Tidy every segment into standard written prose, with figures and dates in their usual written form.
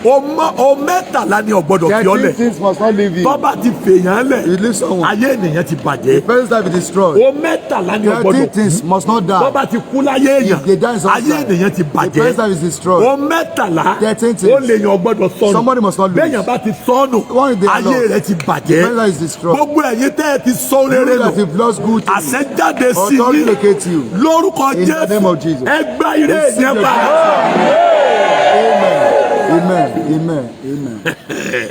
O 13 ni ò gbọ́dọ̀ fi ọ́ 13 lẹ̀. things must not leave you. Tó bá ti fèèyàn lẹ̀, You leave someone. ayé ènìyàn ti bàjẹ́. The person's life is destroyed. O 13 ni ò gbọ́dọ̀ 13 things must not tó die. bá ti kú láyé èèyàn, If they die in someone's ayé life, ènìyàn ti the bàjẹ́. person's life is destroyed. O 13 13 things. ó lè yàn gbọ́dọ̀ sọnù. Somebody must not lose. Béèyàn bá ti sọnù, One day ayé lost. rẹ̀ ti The bàjẹ́. person's life is destroyed. Gbogbo ẹ̀yin tẹ́ ẹ ti sọ rere You that nù, you've lost good things. àṣẹ jáde sí Authority yín locate you. lórúkọ In the name Jésù. of Jesus. Ẹ gba ire Receive yẹn your padà. Amen. Amen. Amen.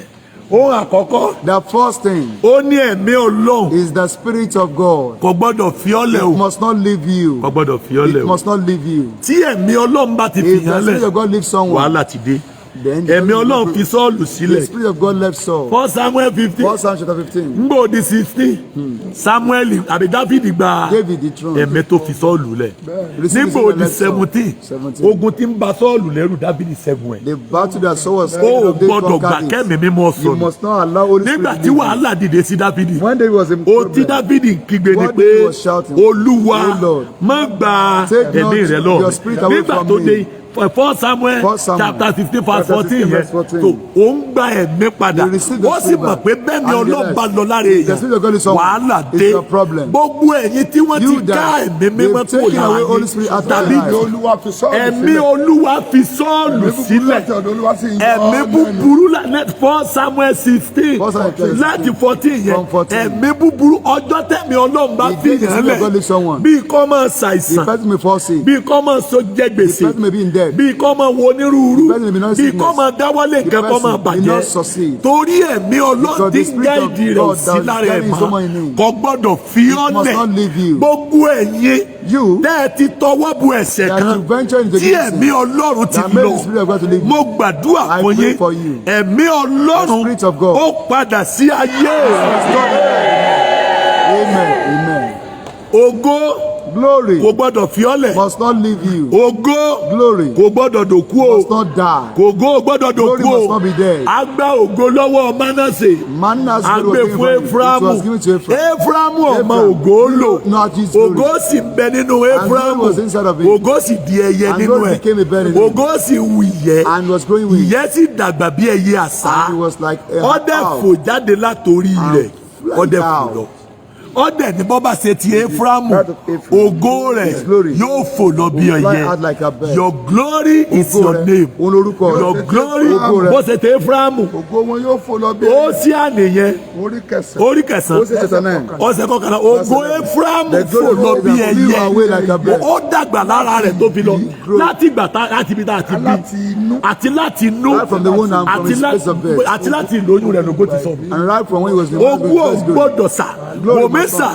Ohun àkọ́kọ́, The first thing ó ní ẹ̀mí Ọlọ́run is the Spirit of God. kò gbọ́dọ̀ fi ọ́ lẹ̀ o. It must not leave you. Kò gbọ́dọ̀ fi ọ́ lẹ̀ It o. must not leave you. Tí ẹ̀mí Ọlọ́run bá ti If fìyàn the lẹ̀, Spirit of God leaves someone, wàhálà ti dé. then Ẹ̀mí Ọlọ́run fi Sọ́ọ̀lù the sílẹ̀. Spirit of God left Saul. 1 Samuel 15, 1 Samuel chapter 15. ngbò di 16, Samuel àbí Dáfídì gba David the throne. ẹ̀mí tó fi Sọ́ọ̀lù lẹ̀. Receive Nígbò his di left Saul. 17, 17. ogun tí ń ba Sọ́ọ̀lù lẹ́rù, Dáfídì ṣẹ́gun ẹ̀. The battle that Saul was Ó scared of, David gbọ́dọ̀ gbà conquered it. kẹ́mi mímọ́ You sọnù. must not allow Holy Spirit Nígbà to tí leave you. wàhálà dìde sí Dáfídì, When David was in ohun tí problem, Dáfídì ń kígbe ni what pé, David was shouting, Olúwa, "O Lord, má gba take ẹ̀mí not rẹ lọ your spirit away nígbà from tó me." dé 1 Samuel 1 Samuel, chapter 16 verse chapter 14 16 yẹn, verse 14. tó ó ń gba ẹ̀mí padà, You receive the ó sì spirit mọ̀ back. pé bẹ́ẹ̀ ni And Ọlọ́run bá realize, lọ lára if the spirit of God èèyàn, is someone, wàhálà it's dé. your problem. Gbogbo ẹ̀yin tí wọ́n ti You ká that ẹ̀mí mímọ́ they've kúrò taken lára away Holy yín, Spirit out of tàbí your life. Olúwa fi Sọ́ọ̀lù ẹ̀mí sílẹ̀. Olúwa fi Sọ́ọ̀lù Ẹ̀mí búburú sílẹ̀. láti ọ̀dọ̀ Olúwa sì ń yọ Ẹ̀mí ọ́ lẹ́nu. búburú 1 Samuel 16 1 Samuel 16. láti 14 yẹn, From 14. ẹ̀mí búburú, ọjọ́ tẹ̀mí Ọlọ́run bá The fi day the yàn Spirit of God lẹ̀, leaves someone, bí kò máa the ṣàìsàn, person may fall sick. bí kò máa so jẹ gbèsè, The person may be in debt. bí kò máa wo onírúurú, The person may be not bí kò sickness. máa dáwọ́lé The nǹkan kó máa person may bàjẹ́, not succeed. torí ẹ̀mí Ọlọ́run Because tí the ń Spirit of gáìdì rẹ̀ ò God sí that is lára ẹ̀ guiding mọ́, someone in him. kò gbọ́dọ̀ fi ọ́ It must lẹ̀. not leave you. Gbogbo ẹ̀yin You tẹ́ ẹ ti tọwọ́ bu ẹ̀ṣẹ̀ that kan you venture into tí this sin, ẹ̀mí Ọlọ́run ti that made lọ, the Spirit of God to leave you. mo gbàdúrà I fún pray yín, for you. ẹ̀mí Ọlọ́run The Spirit of God. ó padà sí ayé. Amen. Amen. Ògo Glory kò gbọ́dọ̀ fi ọ́ lẹ̀. must not leave you. Ògo Glory kò gbọ́dọ̀ dòkú o. must not die. Kògó gbọ́dọ̀ Glory dòkú o. must not be dead. A gba ògo lọ́wọ́ Mánásè, Manasseh's a glory gbé was given fún from him. It Éfrámù. was given to Ephraim. Éfrámù ọmọ Ephraim. ògo lò. Not his glory. Ògo sì ń bẹ nínú Éfrámù. Glory was inside of him. Ògo sì di ẹyẹ And nínú glory ẹ̀. became a bird in him. Ògo sì wù ìyẹ́, And was growing wings. ìyẹ́ sì dàgbà bí ẹyẹ àṣá. And he was like a Ọdẹ owl. fò jáde látòrí rẹ̀, fly ọdẹ fò out. lọ. Ọdẹ ní bọ́ bá ṣe ti Éfrámù, That of Ephraim. ògo rẹ̀ His glory yóò fò lọ bí will fly ẹyẹ. out like a bird. Your glory is Ògo your rẹ̀, name. òun lorúkọ rẹ̀. Your glory, Ògo rẹ̀. bó ṣe ti Éfrámù, Ògo wọn yóò fò lọ bí ó sí àníyẹn, orí kẹsàn-án. orí 9, Hosea chapter 9. ọ̀sẹ̀ kọkànlá, ògo Éfrámù The fò glory lọ of bí Ephraim flew ẹyẹ. away like a bird. Ó dàgbà lára rẹ̀ tó fi lọ láti ìgbà tá láti ibi tá a ti bí, Láti inú. àti láti inú, Right from the womb and from àti his place of birth. àti láti ìlóyún rẹ̀ lógo ti sọnù. And right from when he was in the Ogún ò gbọ́dọ̀ sà. Glory Wòmí must sà,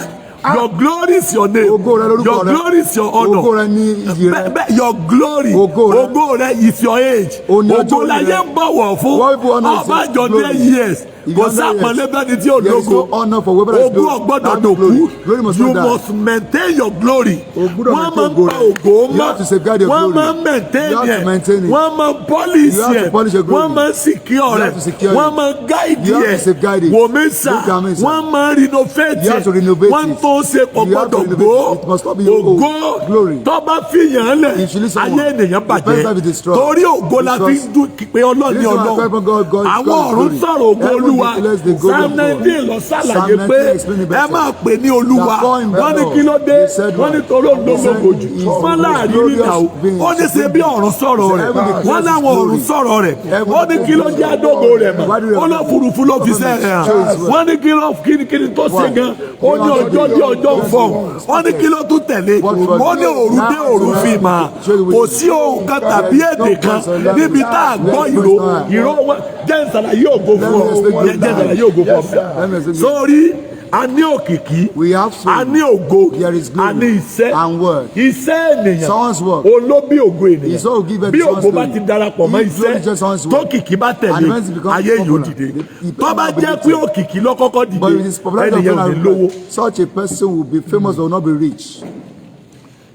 your glory is your name. Ògo rẹ lorúkọ Your rẹ. glory is your honour. Ògo rẹ ní iyì rẹ. Your glory, Ògo rẹ. ògo rẹ is your age. Òní ọjọ́ Ògo orí láyé rẹ. ń bọ̀wọ̀ fún. What people honour is Ọbàjọ́ glory. 10 years, If kò you hundred sápọnlé years, bẹ́ni tí ò there is lógo. no honor for whoever has Ògo glory. ò gbọ́dọ̀ That dòkú. glory. Glory must You not die. must maintain your glory. O gbọ́dọ̀ Wọ́n máa maintain ń ògo pa rẹ. ògo You mọ́. have to safeguard your Wọ́n glory. máa ń maintain You have to ẹ̀. maintain it. Wọ́n máa ń polish You have to ẹ̀. polish your glory. Wọ́n máa ń secure You rẹ̀. have to secure Wọ́n it. máa ń guide You have ẹ̀. to safeguard it. Wòmí sà, Look at me, sir. wọ́n máa ń renovate You have to ẹ̀. renovate Wọ́n it. tó ń ṣe kò You have to gbọ́dọ̀ renovate gbó. it. It must not be your own Ògo glory. tó bá fìyàn lẹ̀, If you leave someone, ayé ènìyàn the bàjẹ́. person's life is destroyed. Torí ògo la fi ń Because dún pé Ọlọ́run ní This one, I cry Ọlọ́run. for God, God is Àwọn God's ọ̀run glory. sọ̀rọ̀ ògo Heaven Olúwa. declares the glory Psalm of God. 19 lọ ṣàlàyé Psalm pé 19 explain it ẹ better. máa pè ní Olúwa. That call him Wọ́n ní the kí ló dé? He said Wọ́n ní what? torí òun ló He said gbogbo jù. he is Wọ́n láàrin glorious ìdá o. being. Ó ní ṣe bí ọ̀run sọ̀rọ̀ rẹ̀. Heaven declares Wọ́n his láwọn ọ̀run glory. sọ̀rọ̀ rẹ̀. Heaven Ó ní kí ló jẹ́ àdógó rẹ̀ mọ̀? Why do you Ó lọ furuufú ló fi sẹ́ rẹ̀ hàn. Wọ́n ní kí ló kí ni tó ṣe gan? Ó ní ọjọ́ dé ọjọ́ ń fọ̀hún. Ó ní kí ló tún tẹ̀lé? Ó ní òru dé òru fi mà. Kò sí ohun kan tàbí èdè kan níbi tá a gbọ́ ìró ìró wọn. Jẹ́ n ṣàlàyé ògo fún ọ. Jẹ́ n ṣàlàyé ògo fún ọ. Sórí a ní òkìkí, We have fame. a ní ògo, There is glory a ní iṣẹ́. and work. Iṣẹ́ ènìyàn Someone's work. olóbí ògo ènìyàn. His own give birth Bí to someone's ògo bá glory. ti darapọ̀ mọ́ If glory iṣẹ́, just someone's work. tókìkí bá tẹ̀lé, And when it becomes ayé yóò popular, dìde. the Tó bá jẹ́ pé òkìkí ló kọ́kọ́ dìde, But with his popularity ẹnìyẹn ò ní lówó. such a person will be famous but will not be rich.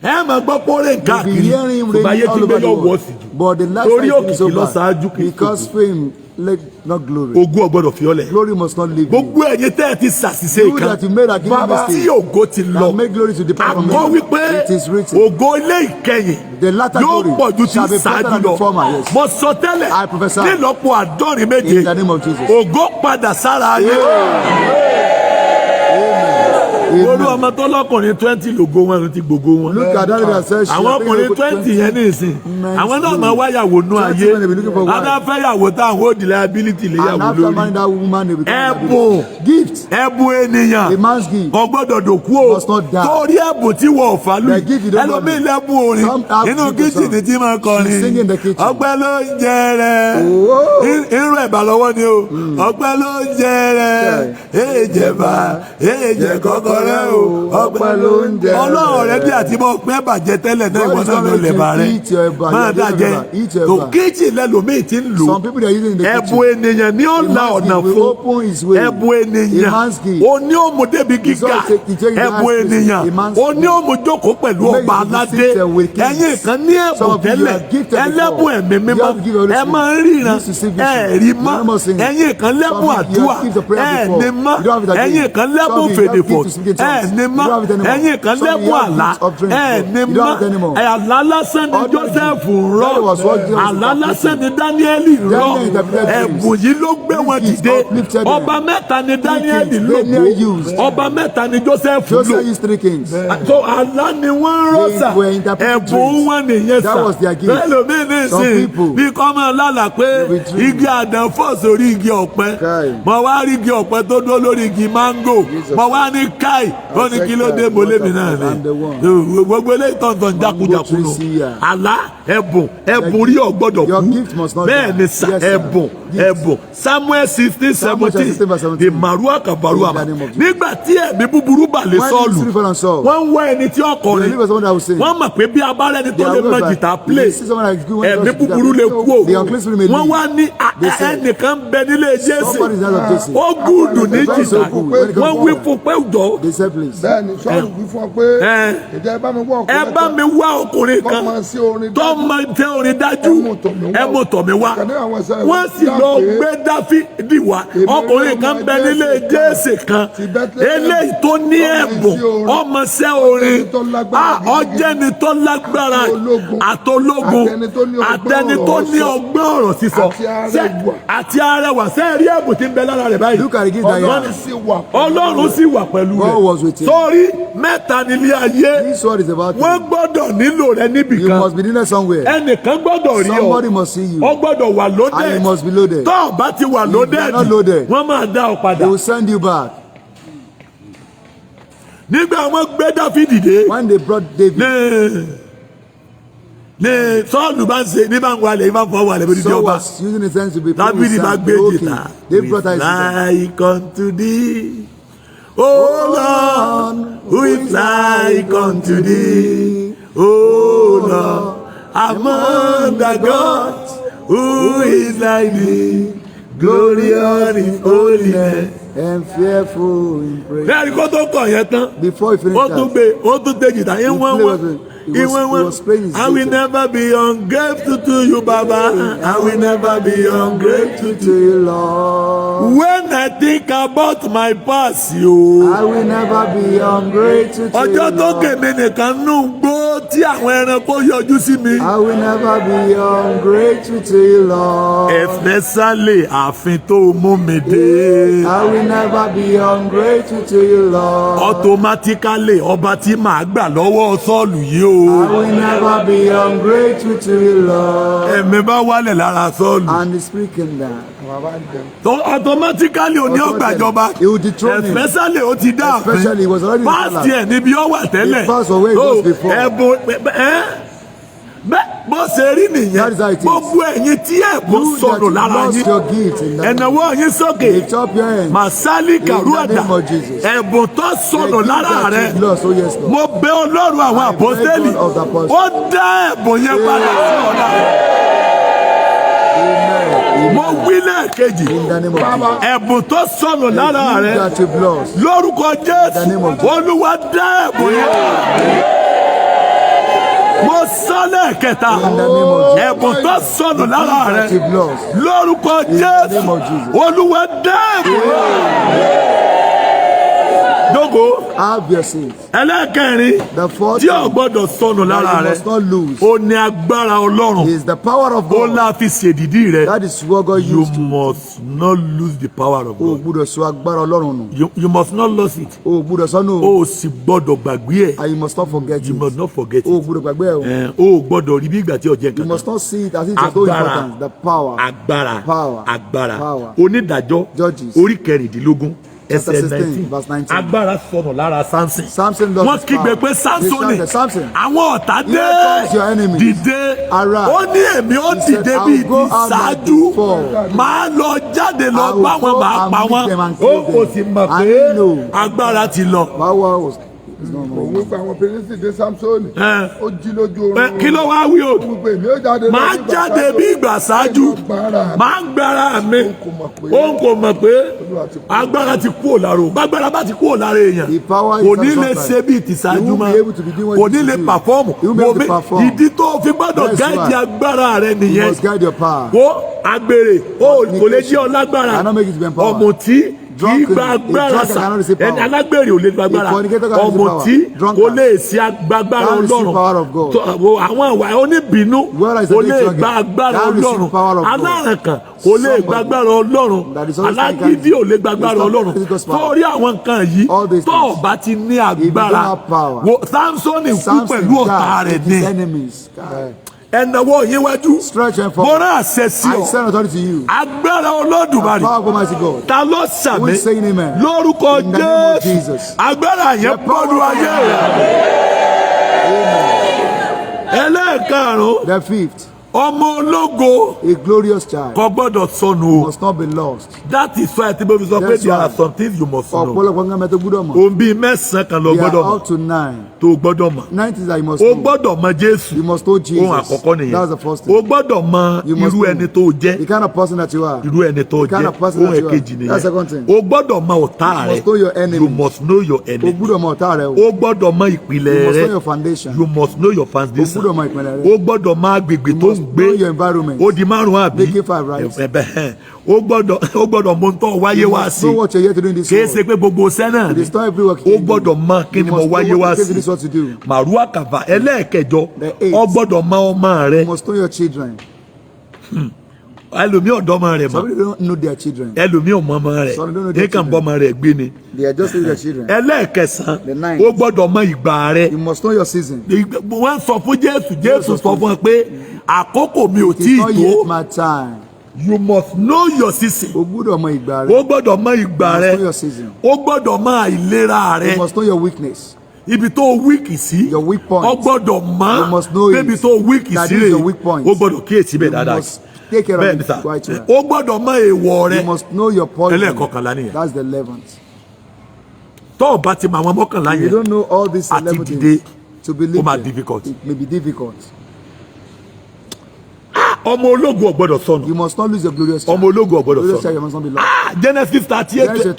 Ẹ máa gbọ́ pọ́nrẹ́ You'll be káàkiri, hearing him ṣùgbọ́n ayé reigning tí all gbé over the yọ̀ wọ́ world. sí jù. But the Torí lifestyle is so òkìkí lọ ṣáájú bad kì í because ṣògo. fame Let not glory. Ògo ò gbọ́dọ̀ fi ọ́ lẹ̀. Glory must not leave you. Gbogbo ẹ̀yin tẹ́ ẹ ti ṣàṣìṣe You kan that you made a given tí mistake ògo ti lọ, that make glory to depart from àkọ́ you. wípé It is written. ògo ilé ìkẹyìn The latter yóò glory pọ̀ ju ti shall be better ṣáájú than the lọ. former, yes. Mo sọ tẹ́lẹ̀ I prophesy. nílọ́po 77, In the name of Jesus. ògo padà sára ayé. Amen. Olú ọmọ tó lọ́kùnrin 20 lògo wọn ti gbogbo wọn. Look at that that says she Àwọn has taken ọkùnrin over 20 yẹn ní ìsìn, men's àwọn náà máa glory. wáyàwó nú 20 ayé. men they be looking for wife. Adáfẹ́yàwó táwọn ó di liability And léyàwó after lórí. marrying that woman, they become Ẹ̀bùn. liability. Gift. Ẹ̀bùn ènìyàn A man's gift. kò gbọ́dọ̀ dòkú o, Must not die. torí ẹ̀bùn tí wọ́n ò fàlù The gift you don't ẹlòmíì value. lẹ́bùn orin Some have inú gift of kíchìnì song. tí máa kọrin. She sing in the kitchen. Ọpẹ́ ló ń jẹ rẹ, Oh. irú ẹ̀bà lọ́wọ́ ni o, ọpẹ́ ló ń jẹ rẹ, èjẹ̀bà èjẹ̀ kọ́kọ́rẹ́ o, Ọpẹ́ ló ń jẹ rẹ. Ọlọ́run rẹ bí àti mọ́ pẹ́ bàjẹ́ tẹ́lẹ̀ náà, God ìwọ is náà ló not lẹ̀ bá ready rẹ to eat your ẹ̀bà. máa You are dàjẹ́ doing ẹ̀bà. Eat your tó ẹ̀bà. kíchìn lẹ́lòmíì ti ń lò. Some people they are using in the kitchen. Ẹ̀bùn ènìyàn ní ó A la man's ọ̀nà gift will fún. open his way. Ẹ̀bùn ènìyàn A man's gift. ó ní òmù débi gíga. all take- he take the Ẹ̀bùn highest place. ènìyàn A man's ó ní gift. òmù jókòó pẹ̀lú Make ọba you to aládé. sit there with kings. Ẹ̀yin kan ní ẹ̀bùn Some of you, you tẹ́lẹ̀, are gifted before. ẹlẹ́bùn ẹ̀mí You mímọ́, have to give your Holy ẹ Spirit. máa ń ríran, You used to see vision. ẹ rí mọ́. You no more sing. Ẹ̀yin kan lẹ́bùn Some of you, you àdúrà, have gift of prayer ẹ before. ní mọ́. You don't have it again. Ẹ̀yin kan lẹ́bùn Some of you, you have fèdèfọ̀, gift to speak in ẹ tongues. ní You mọ́. don't have it anymore. Ẹ̀yin kan Some of you lẹ́bùn have àlá, gift of dreams ẹ before. ní You don't mọ́. have it anymore. Àlá lásán ni Ordinary Joseph gift. ń rọ́, That was what Joseph was àlá lásán ni interpreting. Dáníẹ́lì ń rọ́. Daniel interpreted dreams. Ẹ̀bùn yìí ló gbé wọn These gifts dìde. uplifted them. Ọba mẹ́ta ni Dáníẹ́lì kings lò Daniel kó, used. ọba mẹ́ta ni Joseph lò. Joseph used three kings. So àlá ni wọ́n ń rọ́ They sà, were interpreting ẹ̀bùn dreams. wọn nìyẹn That sà. was their gift. Ẹlòmíì ní Some ìsìn people, bí kọ́ máa lálà pé they will dream. igi àdán fọ́ sórí igi ọ̀pẹ, Kai. mo wá rí igi ọ̀pẹ tó dúró lórí igi máńgò, Jesus. mo wá ní káì, ó ní kí ló dé, mo lémi náà I'm the one. ni gbogbo eléyìí tọ̀ntọ̀n jákujàku tree nù. seer. Àlá, ẹ̀bùn, ẹ̀bùn rí ò gbọ́dọ̀ Your kú. gift must not Bẹ́ẹ̀ die. ni sà, Yes, sir. ẹ̀bùn, Gift. ẹ̀bùn. Samuel 16 Samuel 17 16 verse 17. the marua kabarua. In the name of Jesus. Nígbà tí ẹ̀mí búburú bà lé When Sọ́ọ̀lù, the spirit fell on Saul, wọ́n ń wá ẹni tí ó kọrin. They look for someone that will sing. Wọ́n mọ̀ pé bí abárẹ́ni tó They lè are mọ aware jìtá that play, if you see someone that is good when ẹ̀mí it comes to búburú lè guitar, kú o. the unclean spirit may Wọ́n leave. wá ní They said, ẹnìkan bẹ nílé Jésè, Somebody is out of Jesse. ó gúdù ní Very so jìtá. good. When it comes Wọ́n to wí guitar. fún pé jọ, They said, please. Bẹ́ẹ̀ni Sọ́ọ̀lù wí fún ọ pé Ẹ. ìjẹ́ ẹ bá mi wá ẹ ọkùnrin bá kan mi wá ọkùnrin tó kan máa sí orin tó dájú. máa tẹ orin dájú, Ẹ mú tọ̀ mí wá. ẹ mú tọ̀ mí wá. Ìkànnì àwọn ẹsẹ̀ rẹ̀ Wọ́n sì dá lọ pé gbé Dáfídì wá. Èmi Ọkùnrin rí kan ọmọ bẹ nílé Jésè Jésè kan, ti Bethlehem, eléyìí tó ní ọmọ ẹ̀bùn, iṣẹ́ orin, ọmọọṣẹ́ orin, ọjẹ́ni tó lágbára ọjẹ́ni tó lágbára àti ológun, àtológun, àtẹni tó ní ọgbọ́n àtẹni tó ọ̀rọ̀ ní sọ, ọgbọ́n ọ̀rọ̀ sísọ, àti arẹwà. Àti arẹwà. Ṣé rí ẹ̀bùn tí ń bẹ lára rẹ̀ báyìí? Look at the gift that he Ọlọ́run has. sì wà pẹ̀lú Ọlọ́run sì wà pẹ̀lú God was with rẹ̀. him. Sórí mẹ́ta nílé ayé, This word is about wọ́n you. gbọ́dọ̀ nílò rẹ You níbìkan. must be needed somewhere. Ẹnìkan gbọ́dọ̀ rí ọ, Somebody must see you. ọ gbọ́dọ̀ wà And loaded. you must be loaded. Tó o bá ti wà If you are not loaded, loaded, wọ́n máa dá ọ padà. They will send you back. Nígbà wọ́n gbé Dáfídì dé, When they brought David, ní Sọ́ọ̀lù bá ń ṣe ní bá ń walẹ̀ ní bá ń fọwọ́ walẹ̀ bó ti di Saul ọba. was using his hands to be playing with Dáfídì bá sand. gbé Okay. jìtá. They brought his guitar. Like unto thee, O Lord, who is like unto thee, O Lord, among the gods, who is like thee, glorious in holiness. And fearful in praise. Bẹ́ẹ̀ni kó tó kọ̀ yẹn tán, Before he finished ó tún that, gbé, ó tún tẹ jìtá, ìwọ̀n play wọ́n, was- ìwọ̀n he was playing wọ́n. his I will guitar. never be ungrateful to you, Baba. I will never be ungrateful to to you, Lord. When I think about my past, yo. I will never be ungrateful to Ọjọ́ you, tó Lord. kèmí nìkan nù gbó tí àwọn ẹranko yọjú sí mi. I will never be ungrateful to you, Lord. Especially ààfin tó mú mi dé. I will never be ungrateful to you, Lord. Automatically ọba tí màá gbà lọ́wọ́ Sọ́ọ̀lù yìí o. I will never be ungrateful to you, Lord. Ẹ̀mí bá wálẹ̀ lára Sọ́ọ̀lù. And the spirit came down. Bàbá ń jẹun. So automatically òní ọgbàjọba. He will dethrone him. Especially ó ti dá ààfin. Especially he was already in the Past palace. ẹ̀ níbi ó wà tẹ́lẹ̀. The past was where he So, was before. ẹ̀bùn ẹ̀ bẹ́ẹ̀ bó ṣe rí nìyẹn. That is how it is. Gbogbo ẹ̀yin tí ẹ̀bùn You sọnù that lára lost yín, your gift in that ẹ̀nàwó yín sókè. Lift up your hands. Màsálì In the kàrúàdà, name of Jesus. ẹ̀bùn tó sọnù The gift lára that rẹ, you lost, oh yes, Lord. mo bẹ̀ Ọlọ́run àwọn I beg àpọ́stélì, God of the apostles. ó dá ẹ̀bùn yẹn padà sí ọ̀la. Amen. Mo Amen. wí lẹ́ẹ̀kejì, In the name of Jesus. ẹ̀bùn tó sọnù lára The rẹ, gift that you've lost. lórúkọ In the Jésù, name of Jesus. Olúwa dá ẹ̀bùn yẹn padà. Mo sọ lẹ́ẹ̀kẹta, In the name of Jesus. ẹ̀bùn tó sọnù lára rẹ, That you've lost. lórúkọ In the Jésù, name of Jesus. Olúwa dá ẹ̀bùn. Jókòó. Have your seat. Ẹlẹ́ẹ̀kẹrin The fourth tí ò thing gbọ́dọ̀ sọnù lára that you rẹ, must not lose ó ní agbára Ọlọ́run. is the power of Ó God. la fi ṣèdìdí rẹ. That is what God You used to. must not lose the power of O God. gbúdọ̀ sọ agbára Ọlọ́run nù. You must not lose it. O gbúdọ̀ sọnù. O ò sì gbọ́dọ̀ gbàgbé ẹ̀. And you must not forget You it. must not forget O it. gbúdọ̀ gbàgbé ẹ̀ o. O ò gbọ́dọ̀ rí bí ìgbà tí ọjọ́ You nǹkan must kan. not see it as if it has no Agbára. importance. The power. Agbára. Power. Agbára. Power. Onídàájọ́ Judges. orí kẹrìndínlógún, Chapter ẹsẹ̀ 16, 19. verse 19. Agbára sọnù lára Samson. Samson lost Wọ́n his kígbe power. pé, They Samsoni, shouted, "Samson, àwọn ọ̀tá dé, here comes your enemy. dìde." Arise. Ó ní, èmi ó He said, dìde "I bíi will ti go out like ṣáájú, before. máa lọ jáde lọ I will bá wọn, go máa and pa meet wọn. them and Ó kill kò them. sì mọ̀ I pé know. agbára ti lọ. Power was is no more. Òun wípé àwọn Philistine dé Samsoni. Ó jí lójú oorun. Kí ló wá wí o? Ó wípé, èmi ó jáde lọ Máa bí ìgbà jáde ṣáájú. bí ìgbà ṣáájú, Èmi ó gbára mi. máa gbára mi. Òun kò mọ̀ pé Òun kò mọ̀ pé Olúwa ti kú. agbára ti kúrò lára o. Bágbára bá ti kúrò lára èèyàn, The power is kò ní not lè sometimes. ṣe bíi tìṣáájú You won't mọ́, be able to be doing what kò you ní used lè to do. perform. You won't be able to perform. Ìdí tó fi gbọ́dọ̀ That's guide why. agbára rẹ You nìyẹn. must guide your power. Wo agbèrè o, kò lè jẹ́ ọ lágbára. Cannot make it to be empowered. Ọ̀mùtí kì í Drunken, gba a agbára drunkard sà. cannot receive power. Ẹni alágbèrè ò lè gba agbára. A fornicator cannot receive power. Ọ̀mùtí kò Drunkard lè ṣe agbára cannot receive Ọlọ́run. power of God. Àwọn ìwà oníbínú Whereas kò a lè drunkard gba agbára cannot receive Ọlọ́run. power of God. Alárànkàn kò lè gba Somebody agbára Ọlọ́run. that is always Alágídí ò lè gba agbára It's not Ọlọ́run. God's power. Sórí àwọn nǹkan yìí, All these tó o things. bá ti ní If you don't agbára, have power, wo Samsoni kú Samson pẹ̀lú ọ̀tá died rẹ̀ with his ni. enemies. God. Ẹnáwó yín wájú. Stretch and Mo forward. rán àṣẹ sí I ọ, send authority to you. agbára Olódùmarè. The power of Almighty God. Ta ló Who sàmì? is saying amen? Lórúkọ In the name of Jésù, Jesus. agbára yẹn bọ́ọ̀lù ayé rẹ. Ẹlẹ́ẹ̀karùn-ún, The fifth, ọmọ ológo a glorious child kò gbọ́dọ̀ sọnù o. must not be lost. That is why tí mo fi sọ pé That's there are why. some things you must know. Ọ̀pọ̀lọpọ̀ nǹkan mẹ́tọ́ gbúdọ̀ mọ̀. Ohun bíi mẹ́sàn-án kan lọ They gbọ́dọ̀ are mọ̀ up to nine. tó o gbọ́dọ̀ mọ̀. Nine things that you must O know. gbọ́dọ̀ mọ̀ Jésù. You must know Jesus. Ohun àkọ́kọ́ nìyẹn. That's the first thing. O gbọ́dọ̀ mọ̀ You must irú know ẹni tó o jẹ́. the kind of person that you are. Irú ẹni tó o The kind jẹ́. of person Ohun that you are. ẹ̀kejì nìyẹn. That's the second thing. O gbọ́dọ̀ mọ̀ ọ̀tá You rẹ. must know your enemy. You must know your O enemy. gbúdọ̀ mọ̀ ọ̀tá rẹ o. O gbọ́dọ̀ mọ̀ ìpìlẹ̀ You must rẹ. know your foundation. You must know your foundation. O gbúdọ̀ mọ̀ ìpìlẹ̀ rẹ. O gbọ́dọ̀ mọ̀ agbègbè You tó ń must gbé. know your environment. Ó di márùn-ún àbí? Make it five, right? Ẹ̀bẹ̀, o gbọ́dọ̀ mọ̀ ohun tó wáyé You wá must sí. know what you're here to do in this Kìí world. ṣe pé gbogbo iṣẹ́ náà It ni. is not every work you O can do. gbọ́dọ̀ mọ̀ kí You ni mo must know wáyé what wá you came to sí. this world to do. Màrúwà kàfà ẹlẹ́ẹ̀kẹjọ, The eighth. o gbọ́dọ̀ mọ̀ ọmọ rẹ. You must know your children. Ẹlòmíì ọ̀dọ́ ọmọ rẹ̀ mọ̀. Some people don't know their children. Ẹlòmíì ò mọ̀ ọmọ rẹ̀. Some don't know their Ní kàn children. bọ́ ọmọ rẹ̀ gbé ni. They are just with their children. Ẹlẹ́ẹ̀kẹsàn, The ninth. o gbọ́dọ̀ mọ̀ ìgbà rẹ. You must know your season. Wọ́n sọ fún Jésù, Jésù sọ fún ọ pé àkókò mi ò It tí is ì not tó. yet my time. You must know your season. O gbúdọ̀ mọ ìgbà rẹ. O gbọ́dọ̀ mọ̀ ìgbà You rẹ. must know your season. O gbọ́dọ̀ mọ̀ àìlera rẹ. You must know your weakness. Ibi tó weak sí, Your weak point. o gbọ́dọ̀ mọ̀. You must know it. Débi tó weak That sí is rè, your weak point. o gbọ́dọ̀ kíyèsí bẹ́ẹ̀ You dáadáa. must take care of Bẹ́ẹ̀ ni it sà. quite well. O gbọ́dọ̀ mọ̀ èèwọ̀ rẹ. You must know your poison. Ẹlẹ́ẹ̀kọkànlá nìyẹn. That's the 11th. Tó o bá ti mọ àwọn mọ́kànlá If you yẹn, don't know all these àti 11 dìde, things to believe ó máa them, difficult. it may be difficult. Ọmọ ológun ò gbọ́dọ̀ sọnù. You must not lose your glorious child. Ọmọ ológun ò gbọ́dọ̀ Glorious sọnù. child, you must not be lost. Ah, Genesis 38, Genesis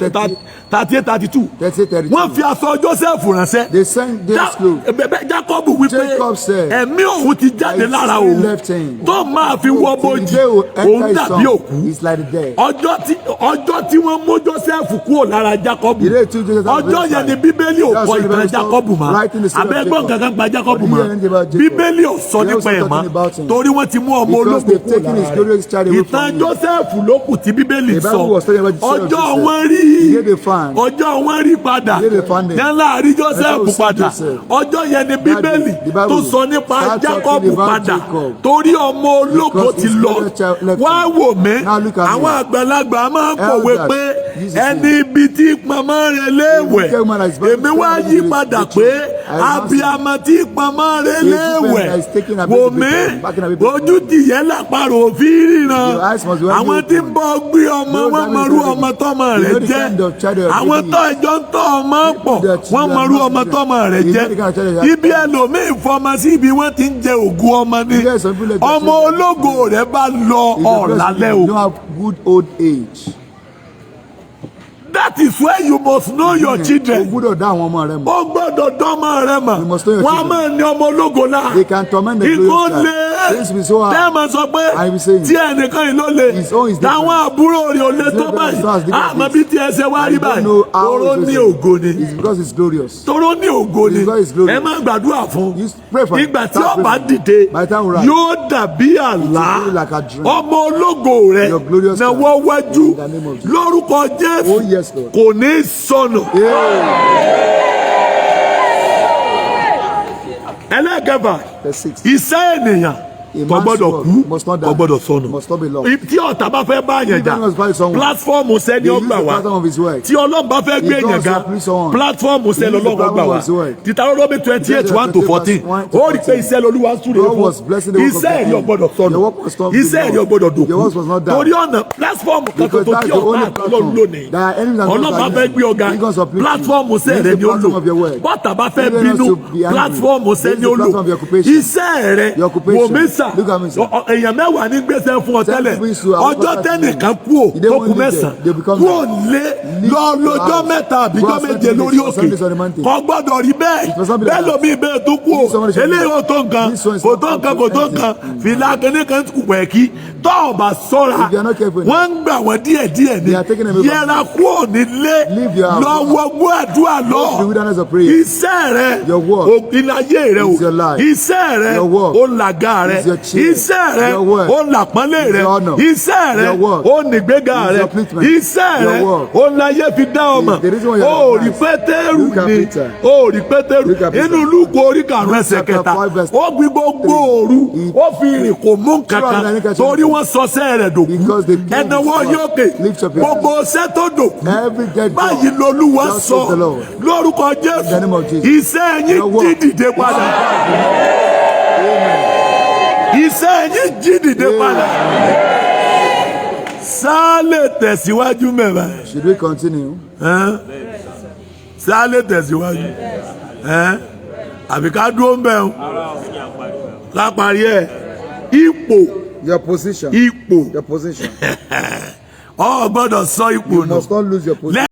38, 32. 38, 32. Wọ́n fi aṣọ Joseph ránṣẹ́. They sent this clothes. Jacob wípé Jacob said, ẹ̀mí òun ti jáde I lára still òun, left him. tó máa fi wọ́ Till bójì, the day will enter òun his dàbí son, òkú. he's like the dead. Ọjọ́ tí wọ́n mú Joseph kúrò lára Jacob, The day took Joseph out of ọjọ́ his yẹn ni life. Bíbélì ò That's kọ when the ìtàn Bible stopped Jacob mọ́. writing the story of Abẹ́gbọ́n Jacob. kankan gba Jacob But you mọ́. hear anything about Jacob? Bíbélì ò sọ They nípa also ẹ̀ mọ́, talking about him. torí wọ́n ti mú ọmọ Because ológun they've kúrò taken his lára glorious rẹ̀. child away Ìtàn from him. Joseph ló kù tí Bíbélì The sọ. Bible was talking about the story of Ọjọ́ Joseph. wọn rí, The day they found. ọjọ́ wọn rí padà, The day they found him. yẹn láàrin Joseph They saw padà. Joseph. Ọjọ́ yẹn ni Bíbélì the Bible tó sọ nípa start talking Jacob about padà, Jacob. torí ọmọ ológo Because ti his lọ. glorious child left Wá him. wò mí, Now look at àwọn me. àgbàlagbà máa ń pòwe Elders, pé this is ẹni ibi tí pamọ́ rẹ léèwẹ̀. wicked woman that is very Èmi wá yí padà pé I renounce it. abiyamọ tí pamọ́ rẹ A good léèwẹ̀. parent that is taking a Wò baby mí, back in a baby. ojú tìyẹ́ lápárò òfin ríran. Your eyes must be wide Àwọn open. tí ń bọ́ gbé ọmọ, Those wọ́n that mọrú is ọmọ tọ́mọ You rẹ̀ know the jẹ́. kind of child you are Àwọn giving. tó ẹjọ́ ń tọ́ ọmọ pọ̀, Their wọ́n children mọrú are ọmọ not tọ́mọ rẹ̀ You jẹ́. know the kind of child you are. Ibi ẹlòmíì fọmọ sí ibi wọ́n ti ń jẹ ògùn ọmọ ni. Yes, some people let their Ọmọ children- ológo rẹ̀ bá lọ If your ọ̀làlẹ́ person o. You don't have good old age. That That is where you must know your O children. gbúdọ̀ dá àwọn ọmọ rẹ mọ̀. Ó gbọ́dọ̀ dánmọ́ rẹ mọ̀. You must know your Wọ́n á children. máa ní ọmọ ológo náà. They can torment the Ikú glorious lé. child. Things will be so hard. Tẹ́ẹ̀mọ̀ sọ pé I will say, tí ẹnìkan yìí ló le. His own is different. Táwọn àbúrò rẹ̀ ò lè tó His báyìí. is not as deep as Àmọ́ this. bí tí ẹ ṣe wá I rí don't báyìí. know how Oró it's ní written. ògo ni. It's because it's glorious. Toró ní ògo ni. It's because it's glorious. Ẹ máa gbàdúrà fún. You pray for him. Ìgbà tí Start ó bá praying. dìde, By the time we rise, yóò dàbí àlá. It will be like a dream. Ọmọ ológo rẹ̀ Your glorious náwó wájú In the name of Jesus. lórúkọ Jésù Oh, yes, Lord. kò ní sọnù. Ẹlẹ́gẹ̀fà, Verse 6. iṣẹ́ ènìyàn A kò man's gbọ́dọ̀ work kú, must not die, kò gbọ́dọ̀ sọnù. Must not be lost. Tí ọ̀tá bá fẹ́ bá yẹn If jà, anyone fight someone, platform sẹ́ni they ó use gbà the wá. platform of his work. Tí Ọlọ́run bá fẹ́ gbé If yẹn God ga, uplift someone, platform sẹ́ni they use the Ọlọ́run gbà platform wá. of his work. Deuteronomy 28:1-14, 1 to ó rí pé 14. iṣẹ́ l'Olúwa ń súre God was fún. blessing the work of Iṣẹ́ the ẹ̀rí ò hand. gbọ́dọ̀ sọnù. Your work must not be Iṣẹ́ ẹ̀rí ò lost. gbọ́dọ̀ dòkú. Your work must not die. Torí ọ̀nà platform kan Because tó that's tí the ọ̀tá only àti Ọlọ́run platform lónìí. that enemies and Ọlọ́run bá God fẹ́ gbé ọ̀gá, He God's uplift you. platform Use sẹ́ẹ̀ the rẹ ni ó lò. platform of your work. Bọ́tà bá fẹ́ If you want bínú, to be angry, platform use sẹ́ni the ó lò. platform of your occupation. Iṣẹ́ rẹ Your occupation. wò mí sà, Look at me, sir. Èèyàn 10 ní gbèsè fún ọ Ten tẹ́lẹ̀. people used to have Ọjọ́ contact tẹ́nìkan with kú ò you. They tó won't kù leave there. 9 They become kú ò lé Leave lọ your lọ́jọ́ house. 3 àbíjọ́ Go and spend 7 lórí 3 days or òkè. 7 days on the mountain. Kò gbọ́dọ̀ rí bẹ́ẹ̀. It must not be like Bẹ́ẹ̀ that. lómi bẹ́ẹ̀ tó kú ò This one is eléyìí ò tó nǹkan, This one is kò not tó up nǹkan, to kò tó anything. nǹkan. Fìlà kínní kan kù pẹ̀ kí tọ́ ọ̀ bá sọ́ra If you are not careful, wọ́n ń gbà wọ́n díẹ̀ díẹ̀ ni. They are taking away from Yẹra kú ò nílé, Leave your house. lọ wọgbó àdúrà lọ. Go to the wilderness of prayer. Iṣẹ́ rẹ Your work ìlàyé rẹ o is your life. Iṣẹ́ rẹ Your work ó làgà rẹ. is your chair. Iṣẹ́ rẹ Your work ó làpọ́nlé is rẹ. your honor. Iṣẹ́ rẹ Your work ó nìgbéga is rẹ. your upliftment. Iṣẹ́ rẹ Your work ó láyé fi dá ọmọ. is the reason why you Ó are rí nice. Pétérù Look at ni, Peter. ó rí Pétérù Look at Peter. inú Lúùkù orí 5 ẹsẹ̀ Chapter 3, 5 verse ó gbí gbogbo òru, He ó fi ìrìn kò mú kankan Throughout the night, torí wọ́n sọ sẹ́ rẹ̀ dòkú. Because they killed Ẹnáwó his yókè wife. Lift up your gbogbo ṣẹ́ tó dòkú. Every dead job. Báyìí lolúwa Just sọ says the Lord. lórúkọ In the name of Jésù, Jesus. iṣẹ́ yín Your work. jí dìde padà. Iṣẹ́ yín jí dìde padà. Sáà lè tẹ̀síwájú mẹ́ta. Should we continue? Sáà lè tẹ̀síwájú. Ẹ́n? Àbí ká dúró ń bẹ̀ o? Láparí ẹ̀, ipò, Your position. ipò Your position. ọ gbọ́dọ̀ sọ ipò You nù. must not lose your position.